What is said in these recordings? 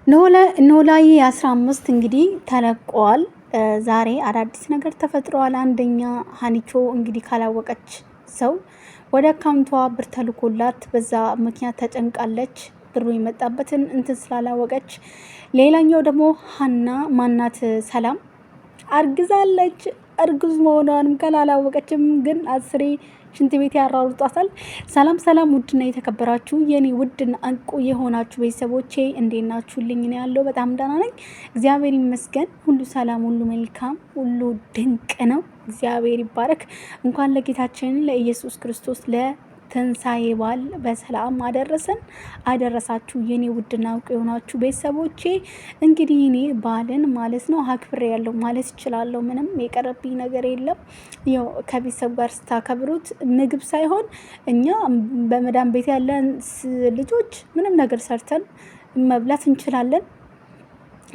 ኖላዊ 15 እንግዲህ ተለቋል። ዛሬ አዳዲስ ነገር ተፈጥረዋል። አንደኛ ሀኒቾ እንግዲህ ካላወቀች ሰው ወደ አካውንቷ ብር ተልኮላት በዛ ምክንያት ተጨንቃለች። ብሩ የመጣበትን እንትን ስላላወቀች። ሌላኛው ደግሞ ሀና ማናት ሰላም አርግዛለች። እርጉዝ መሆኗንም ካላላወቀችም ግን አስሬ ሽንት ቤት ያራሩጧታል። ሰላም ሰላም፣ ውድና የተከበራችሁ የኔ ውድና እንቁ የሆናችሁ ቤተሰቦቼ እንዴት ናችሁልኝ? ነው ያለው። በጣም ደህና ነኝ፣ እግዚአብሔር ይመስገን። ሁሉ ሰላም፣ ሁሉ መልካም፣ ሁሉ ድንቅ ነው። እግዚአብሔር ይባረክ። እንኳን ለጌታችን ለኢየሱስ ክርስቶስ ትንሳኤ በዓል በሰላም አደረሰን አደረሳችሁ። የኔ ውድና እንቁ የሆናችሁ ቤተሰቦቼ እንግዲህ እኔ በዓልን ማለት ነው አክብሬ ያለው ማለት እችላለሁ። ምንም የቀረብኝ ነገር የለም። ያው ከቤተሰብ ጋር ስታከብሩት ምግብ ሳይሆን እኛ በመዳን ቤት ያለን ልጆች ምንም ነገር ሰርተን መብላት እንችላለን።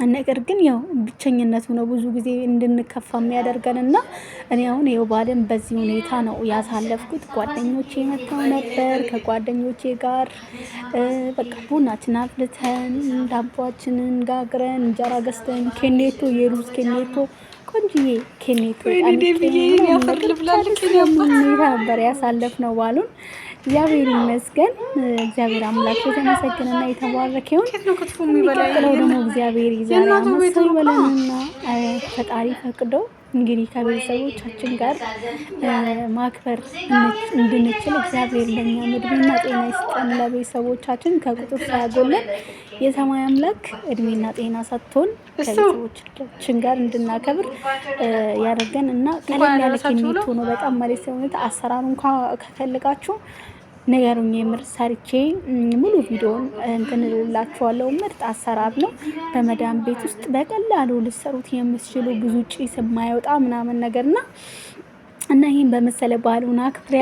ነገር ግን ያው ብቸኝነቱ ነው ብዙ ጊዜ እንድንከፋ የሚያደርገን እና እኔ አሁን ይኸው በዓልን በዚህ ሁኔታ ነው ያሳለፍኩት። ጓደኞቼ መጥተው ነበር። ከጓደኞቼ ጋር በቃ ቡናችን አፍልተን ዳቦአችንን ጋግረን እንጀራ ገዝተን ኬኔቶ፣ የሩዝ ኬኔቶ፣ ቆንጅዬ ኬኔቶ ሁኔታ ነበር ያሳለፍነው በዓሉን። እግዚአብሔር ይመስገን። እግዚአብሔር አምላክ የተመሰገነና የተባረከ ይሁን። የሚቀጥለው ደግሞ እግዚአብሔር ይዛሬ አመት ሰው ይበለንና ፈጣሪ ፈቅዶ እንግዲህ ከቤተሰቦቻችን ጋር ማክበር እንድንችል እግዚአብሔር ለእኛ እድሜና ጤና ይስጠን። ለቤተሰቦቻችን ከቁጥር ሳያጎለን የሰማይ አምላክ እድሜና ጤና ሰጥቶን ከቤተሰቦቻችን ጋር እንድናከብር ያደርገን እና ቀለል ያለ ኬኔቶ ነው በጣም ማለት ሁኔታ አሰራሩ እንኳ ከፈልጋችሁ ንገሩኝ። የምር ሰርቼ ሙሉ ቪዲዮን እንትን እልላችኋለሁ። ምርጥ አሰራር ነው። በመዳም ቤት ውስጥ በቀላሉ ልሰሩት የምትችሉ ብዙ ጭስ የማይወጣ ምናምን ነገርና እና ይህን በመሰለ ባህሉን አክብሬ